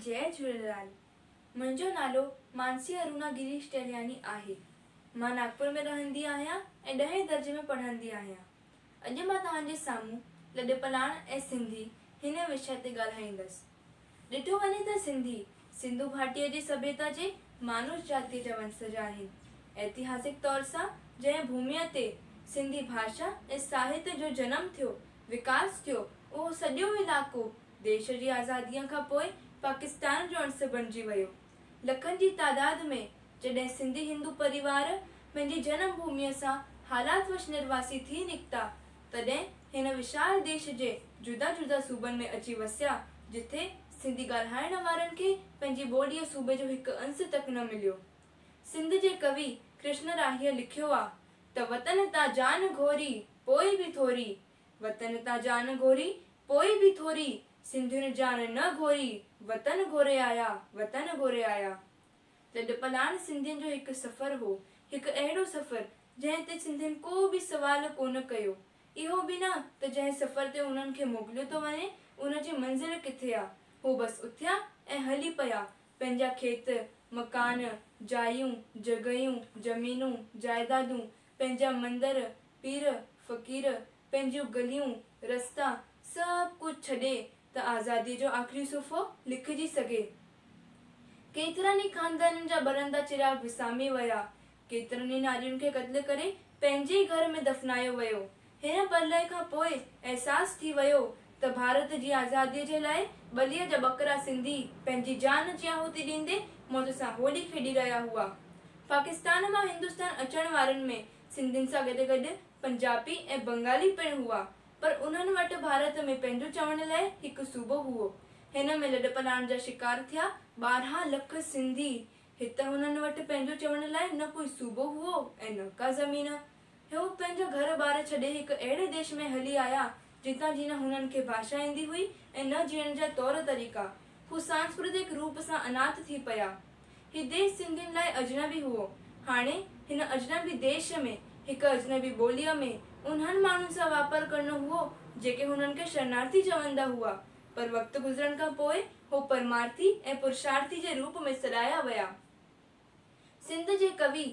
جئي جهوليلال. منهنجو نالو مانسي ارونا گريش ٽهلياني آهي. مان ناگپور ۾ رهندي آهيان ۽ ڏهين درجي ۾ پڙهندي آهيان. اڄ مان توهان جي سامهون لڏپلاڻ ۽ سنڌي هن وشيه تي ڳالهائيندس. ڏٺو وڃي ته سنڌي، سنڌو گهاٽيء جي سڀيتا جي مانوس جاتيء جا ونسج آهن. ائتهاسڪ طور سان جنهن ڀوميء تي سنڌي ڀاشا ۽ ساهت جو جنم ٿيو، وڪاس ٿيو، اهو سڄو علائقو ديش جي آزاديء کان پوء پاڪستان جو عنصر بڻجي ويو. لکن جي تعداد ۾ جڏهن سنڌي هندو پريوار پنهنجي جنم ڀوميء سان حالات وش نرواسي ٿي نڪتا، تڏهن هن وشال ديش جي جدا جدا صوبن ۾ اچي وسيا، جٿي سنڌي ڳالهائڻ وارن کي پنهنجي ٻوليء صوبي جو هڪ عنص تڪ نه مليو. سنڌ جي ڪوي ڪرشن راهيء لکيو آ ته وطن تان جان گهوري پوء به ٿوري، وطن تان جان گهوري پوء به ٿوري، سنڌين جان نه گهوري، وطن گهوري آيا، وطن گهوري آيا. لڏپلاڻ سنڌين جو هڪ سفر هو، هڪ اهڙو سفر، جنهن تي سنڌين ڪو به سوال ڪونه ڪيو. اهو به نه ته جنهن سفر تي انهن کي موڪليو ٿو وڃي، ان جي منزل ڪٿي آ. هو بس اٿيا ۽ هلي پيا. پنهنجا کيت، مڪان، جايون، جڳهيون، زمينون، جائدادون، پنهنجا مندر، پير، فقير، پنهنجيون گليون، رستا، سڀ ڪجهه ڇڏي ته آزاديء جو آخري صفحو لکجي سگهي. ڪيترن ئي خاندانن جا ٻرندا چراغ وسامي ويا. ڪيترن ئي نارين کي قتل ڪري پنهنجي ئي گهر ۾ دفنايو ويو. هن پرلئه کان پوء احساس ٿي ويو ته ڀارت جي آزاديء جي لاء ٻليء جا ٻڪرا سنڌي پنهنجي جان جي آهوتي ڏيندي موت سان هولي کيڏي رهيا هئا. پاڪستان مان هندستان اچڻ وارن ۾ سنڌين سان گڏ گڏ پنجابي ۽ بنگالي پڻ هئا، پر انهن وٽ ڀارت ۾ پنهنجو چوڻ لاء هڪ صوبو هئو. هن ۾ لڏپلاڻ جا شڪار ٿيا 12 لک سنڌي. هت هنن وٽ پنهنجو چوڻ لاء نه ڪوئي صوبو هئو ۽ نه ڪا زمين. هو پنهنجا گهر ٻار ڇڏي هڪ اهڙي ديش ۾ هلي آيا، جتان جي نه هنن کي ڀاشا ايندي هئي ۽ نه جيئڻ جا طور طريقا. هو سانسڪرتڪ روپ سان اناٿ ٿي پيا. هي ديش سنڌين لاء اجنبي هئو. هاڻي هن اجنبي ديش ۾، هڪ اجنبي ٻوليء ۾، انهن ماڻهن سان واپار ڪرڻو هئو، جيڪي هنن کي شرنارٿي چوندا هئا. پر وقت گذرڻ کان پوء هو پرمارٿي ۽ پرشارٿي جي روپ ۾ سڏايا ويا. سنڌ جي ڪوي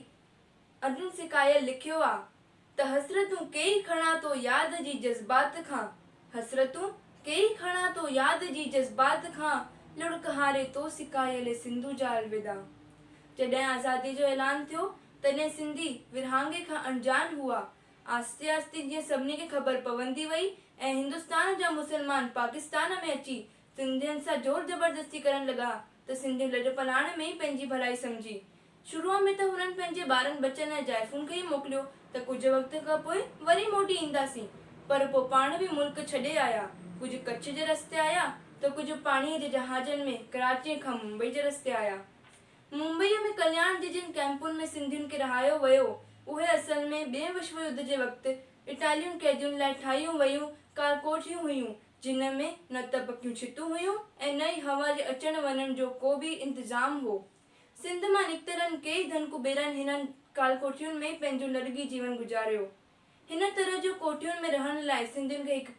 ارجن سڪايل لکيو آ ته حسرتون ڪيئي کڻان ٿو ياد جي جذبات کان حسرتون ڪيئي کڻان ٿو ياد جي جذبات کان لڙڪ هاري تو سڪايل سنڌو جا الوداع جڏهن آزادي جو اعلان ٿيو تڏهن سنڌي ورهاڱي کان اڻڄاڻ هئا آهستي آهستي جيئن سڀني کي خبر پوندي وئي ۽ هندستان جا مسلمان پاڪستان ۾ اچي سنڌين سان زور زبردستي ڪرڻ لڳا ته سنڌين لڏپلاڻ ۾ ئي پنهنجي ڀلائي سمجهي شروع ۾ ته هنن پنهنجي ٻارن ٻچن ۽ زائفن کي ئي موڪليو ته ڪجهه وقت کان پوء وري موٽي اينداسين، پر پوء پاڻ به ملڪ ڇڏي آيا. ڪجهه ڪڇ جي رستي آيا ته ڪجهه پاڻيء جي جهازن ۾ ڪراچيء کان ممبئي جي رستي آيا. ممبئيء ۾ ڪلياڻ جي جن ڪئمپن ۾ سنڌين کي رهايو ويو، اهي اصل ۾ ٻئين وشو يڌ جي وقت اٽالين قيدين لاء ٺاهيون ويون ڪالڪوٺيون هيون، جن ۾ نه ته پڪيون ڇتون هيون ۽ نه ئي هوا جي اچڻ وڃڻ جو ڪو به انتظام هو. سنڌ مان نڪتلن ڪيئي ڌن ڪٻيرن هنن ڪالڪوٺين ۾ پنهنجو لڏڳي جيون گذاريو. هن طرح جو ڪوٺين ۾ رهڻ لاء سنڌين کي هڪ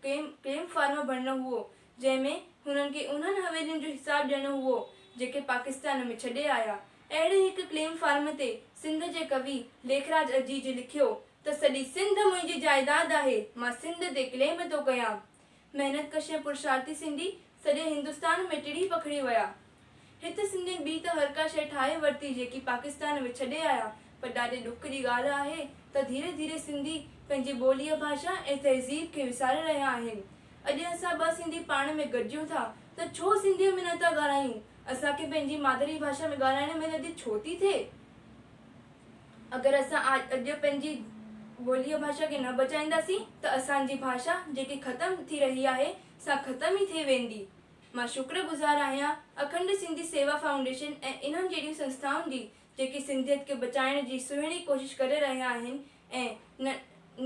ڪليم فارم ڀرڻو هئو، جنهن ۾ هنن کي انهن حويلين جو حساب ڏيڻو هئو، جيڪي پاڪستان ۾ ڇڏي آيا. اهڙي هڪ ڪليم فارم تي سنڌ جي ڪوي ليکراج عزيز لکيو ته سڄي سنڌ منهنجي جائداد آهي، مان سنڌ تي ڪليم ٿو ڪيان. محنت ڪش ۽ پرشارٿي سنڌي سڄي هندستان ۾ ٽڙي پکڙي ويا. هت سنڌين ٻي ته هرڪا شيء ٺاهي ورتي جيڪي پاڪستان ۾ ڇڏي آيا پر ڏاڍي ڏک جي ڳالهه آهي ته ڌيري ڌيري سنڌي پنهنجي ٻوليء ڀاشا ۽ تهذيب کي وساري رهيا آهن. اڄ اسان ٻه سنڌي پاڻ ۾ گڏجون ٿا ته ڇو سنڌيء ۾ نه ٿا ڳالهايون؟ اسان کي پنهنجي مادري ڀاشا ۾ ڳالهائڻ ۾ لڄ ڇو ٿي ٿئي؟ اگر اسان اڄ پنهنجي ٻوليء ڀاشا کي نه بچائينداسين ته اسان جي ڀاشا جيڪي ختم ٿي رهي آهي سا ختم ئي ٿي ويندي. مان شڪر گذار آهيان اکنڊ سنڌي سيوا فائونڊيشن ۽ انهن جهڙيون سنسٿائن جي جيڪي سنڌيت کي بچائڻ جي سهڻي ڪوشش ڪري رهيا آهن ۽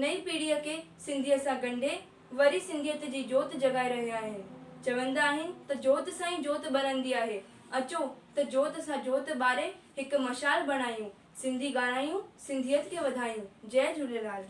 نئين پيڙهيء کي سنڌيء سان ڳنڍي وري سنڌيت جي جوت جڳائي رهيا آهن. چوندا آهن ته جوت سان ئي جوت ٻرندي آهي. اچو ته جوت سان جوت ٻاري هڪ مشعال بڻايون، سنڌي ڳالهايون، سنڌيت کي وڌايون. جئي جهوليلال.